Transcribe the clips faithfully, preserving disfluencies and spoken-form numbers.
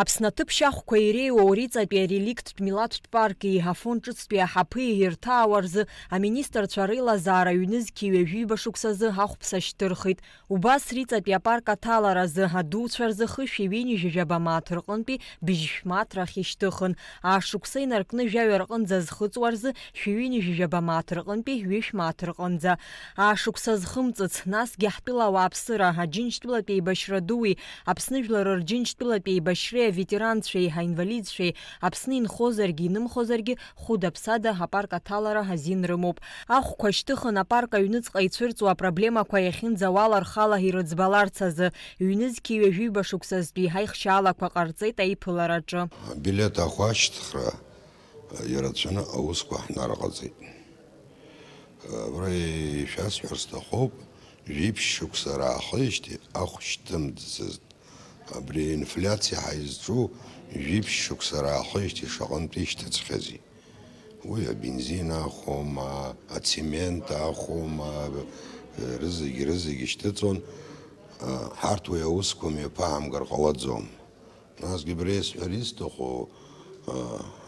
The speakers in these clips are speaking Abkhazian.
Аԥсны аҭыԥ шьахәқәа иреиуоу Риҵатәи ареликттә милаҭтә парки афон ҿыцтәи аҳаԥи ирҭаауа рзы аминистрцәа реилазаара ҩнызқьи ҩажәиба шықәсазы ахәԥса шьҭырхит. Убас Риҵатәи апарк аҭаларазы адуцәа рзы хышәи ҩынҩажәижәаба мааҭ рҟынтәи быжьшә мааҭ рахь ишьҭыхын, ашықәса инаркны жәаҩа рҟынӡа зхыҵуа рзы шәи ҩынҩажәижәаба мааҭ рҟынтәи ҩышә мааҭ рҟынӡа. Ашықәса зхымҵыц, насгьы ҳтәыла ауааԥсыра, Аџьынџьтәылатә еибашьра дуи, Аԥсны жәлар рџьынџьтәылатә еибашьреи аветеранцәеи, аинвалидцәеи, Аԥсны инхозаргьы, инымхозаргьы, хәыда-ԥсада апарк аҭалара азин рымоуп. Ахәқәа шьҭыхын, апарк аҩныҵҟа ицәырҵуа апроблемақәа иахьынӡауала рхала ирыӡбаларц азы, ҩнызқьи ҩажәиба шықәсазтәи аихшьаалақәа ҟарҵеит аиԥылараҿы. Абилеҭ ахәашьҭхра ирацәаны аусқәа ҳнарҟаҵеит. Абра ишәасҳәар сҭахуп, жәиԥшь шықәса раахижьҭеи ахә шьҭымҵӡацызт. Абри аинфлиациа ҳаизҿу жәиԥшь шықәса раахижьҭеи шаҟантә ишьҭыҵхьази? Уи абензин ахәома, ацемент ахәома, рызегь, рызегь ишьҭыҵуан. Ҳарҭ уи аусқәа мҩаԥаҳамгар ҟалаӡом. Насгьы абри исҳәар исҭаху,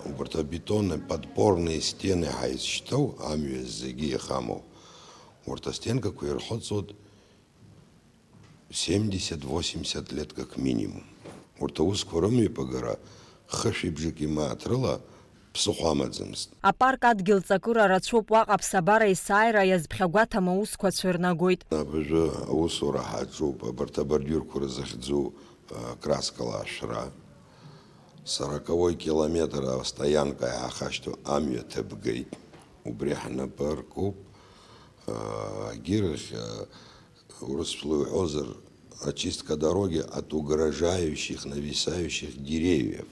убарҭ абетонные подпорные стены ҳаизшьҭоу амҩа зегьы иахамоу, урҭ астенкақәа ирхыҵуеит семьдесят-восемьдесят лет как минимум. Урҭ аусқәа рымҩаԥагара хышәи бжаки мааҭ рыла ԥсыхәа амаӡамызт. Апарк адгьыл ҵакыра рацәоуп, уаҟа аԥсабара есааира иазԥхьагәаҭам аусқәа цәырнагоит. Абыржәы аусура ҳаҿуп, абарҭ абордиурқәа рзыхьӡу, а, краскала ашәра. Сороковой километр астоянка иаахашҭу амҩа ҭыбгеит. Убри ҳнапы аркуп, а, агьырахь, а, Урысшәала иуҳәозар, очистка дороги от угрожающих, нависающих деревьев.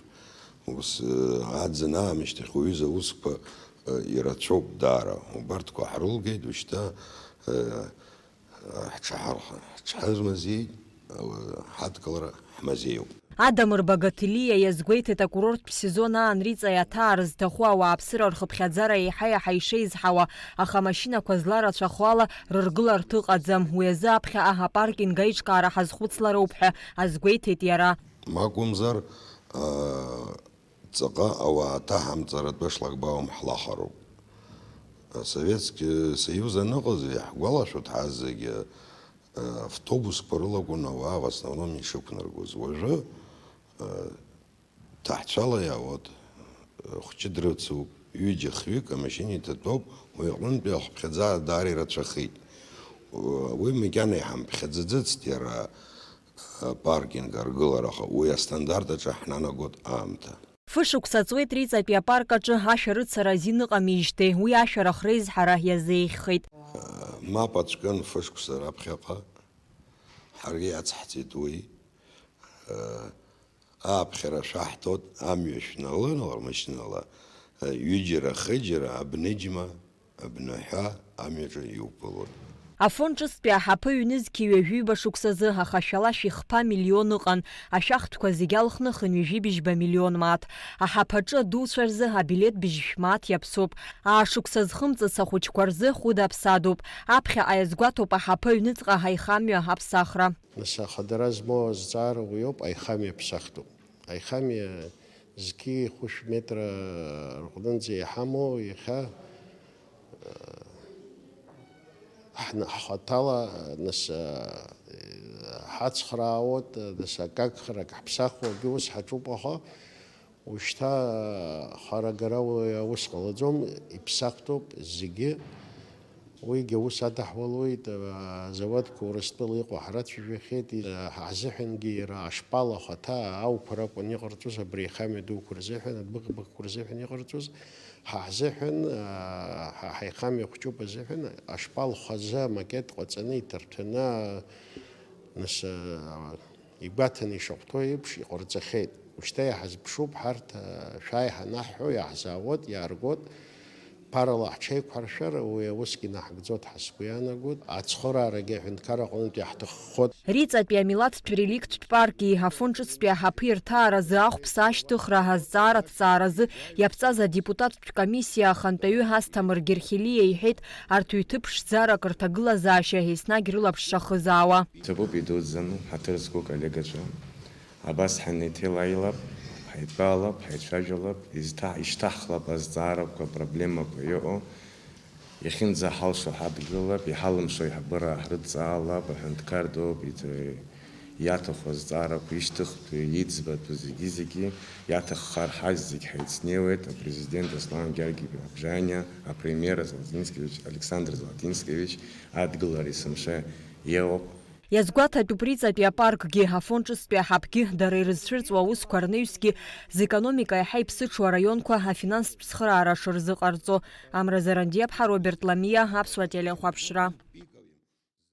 Ус, э, аӡын аамышьҭахь уҩыза усқәа, э, ирацәоуп даара. Убарҭқәа ҳрылгеит, ушьҭа, э, ҳҽаҳарх-, ҳҽҳазмазеит, э, ҳадкылара ҳмазеиуп. Адамыр Багаҭелиа иазгәеиҭеит, акурорттә сезон аан Риҵа иаҭаар зҭаху ауааԥсыра рхыԥхьаӡара еиҳа-еиҳа ишеизҳауа, аха амашьынақәа зларацәахо ала рыргыларҭа ыҟаӡам. Уи азы аԥхьаҟа апаркинг аиҿкаара ҳазхәыцлароуп ҳәа азгәеиҭеит иара. Макәымзар, аа, ҵаҟа ауаа ҭаҳамҵаратәы шлагбаум ҳлахароуп. Асоветски Союз аныҟаз, иаҳгәалашәоит ҳазегьы, автобусқәа рылакәын ауаа в основном ишықәнаргоз. Уажәы, ҭаҳцәала иаауеит, хәҷы дрыцуп, ҩыџьа хҩык амашьына иҭатәоуп, уи аҟнытәи ахыԥхьаӡара даара ирацәахеит. Уи макьана иҳамԥхьаӡаӡацт иара апаркинг аргылара, аха уи астандарт аҿы ҳнанагоит аамҭа. Фышықәса ҵуеит Риҵатәи апарк аҿы ашәарыцара азин ыҟамижьҭеи, уи ашәарах реизҳара иазеиӷьхеит. Мап ацәкын фышықәса раԥхьаҟа, ҳаргьы иацҳҵеит уи. Ааԥхьара шәаҳҭоит, амҩа шәналы, рмашьынала, ҩыџьара, хыџьара, абныџьма, абныҳәа амҩаҿы иуԥылоит. Афон ҿыцтәи аҳаԥы ҩнызқьи ҩажәиба шықәсазы ахашәала шәихԥа миллион ыҟан, ашәахтәқәа зегь алхны хынҩажәи быжьба миллион мааҭ. Аҳаԥаҿы адуцәа рзы абилеҭ быжьшә мааҭ иаԥсоуп. Аашықәса зхымҵыц ахәыҷқәа рзы хәыда-ԥсадоуп. Аԥхьаҟа иазгәаҭоуп аҳаԥы аҩныҵҟа аихамҩа аԥсахра. Нас ахадара змоу азҵаара уиоуп, аихамҩа ԥсахтәуп. Аихамҩа зқьи хәышә метра рҟынӡа иҳамоу иахьа, э, ҳна-, ҳхаҭала, нас, э, ҳацхраауеит, нас акагхарак ҳԥсахуагьы ус ҳаҿуп, аха Ушьҭа, харагара уи аус ҟалаӡом, иԥсахтәуп зегьы. Уигьы аус адаҳуалуеит, азауадқәа Урыстәыла иҟоу ҳрацәажәахьеит, ҳзыҳәангьы иара ашпал ахаҭа ауқәа ракәын иҟарҵоз, абри аихамҩа дуқәа рзыҳәан, адәыӷбақәа рзыҳәан иҟарҵоз, ҳа ҳзыҳәан, ҳа ҳаихамҩа хәҷуп азыҳәан, ашпал хазы амакет ҟаҵаны иҭарҭәаны, нас, Игәаҭаны ишахәҭоу еиԥш иҟарҵахьеит. Ушьҭа иаҳазԥшуп ҳарҭ, шәааи ҳанаҳҳәо, иаҳзаауеит, иааргоит. Ԥарала ҳҽеиқәҳаршәар, уи аусгьы наҳагӡоит ҳәа сгәы иаанагоит. Ацхыраарагьы аҳәынҭқар аҟынтә иаҳҭаххоит. Риҵатәи амилаҭтә реликттә парки афон ҿыцтәи аҳаԥы ирҭааразы ахәԥса ашьҭыхра азҵаара аҭҵааразы иаԥҵаз адепутаттә комиссиа ахантәаҩы Асҭамыр Герхелиа иҳәеит, арҭ ҩҭыԥ ԥшӡарак рҭагылазаашьа еснагь рылаԥш шахызаауа. Ҭабуп идуӡӡаны ҳаҭыр зқәу коллегацәа, Абас ҳанеиҭеилааилап, ҳаидтәалап, ҳаицәажәалап, изҭа-, ишьҭаҳхлап азҵаарақәа, апроблемақәа иҟоу. Иахьынӡаҳалшо ҳадгылап, иҳалымшо аиҳабыра ҳрыдҵаалап, аҳәынҭқар дууп, иҭ-, иаҭаху азҵаарақәа ишьҭыхтәу, иӡбатәу зегьы-зегьы иаҭаххар ҳазегь ҳаицнеиуеит, апрезидент Аслан Георгиевич Бабжаниа, апремиер Золотинскевич Александр Золотинскевич адгылара есымша иоуп. Иазгәаҭатәуп Риҵатәи апаркгьы, Афон ҿыцтәи аҳаԥгьы, дара ирызцәырҵуа аусқәа рнаҩсгьы, зекономика иаҳа иԥсыҽу араионқәа афинанстә цхыраара шырзыҟарҵо. Амра Зарандиаԥҳа, Роберт Ламиа, Аԥсуа телехәаԥшра.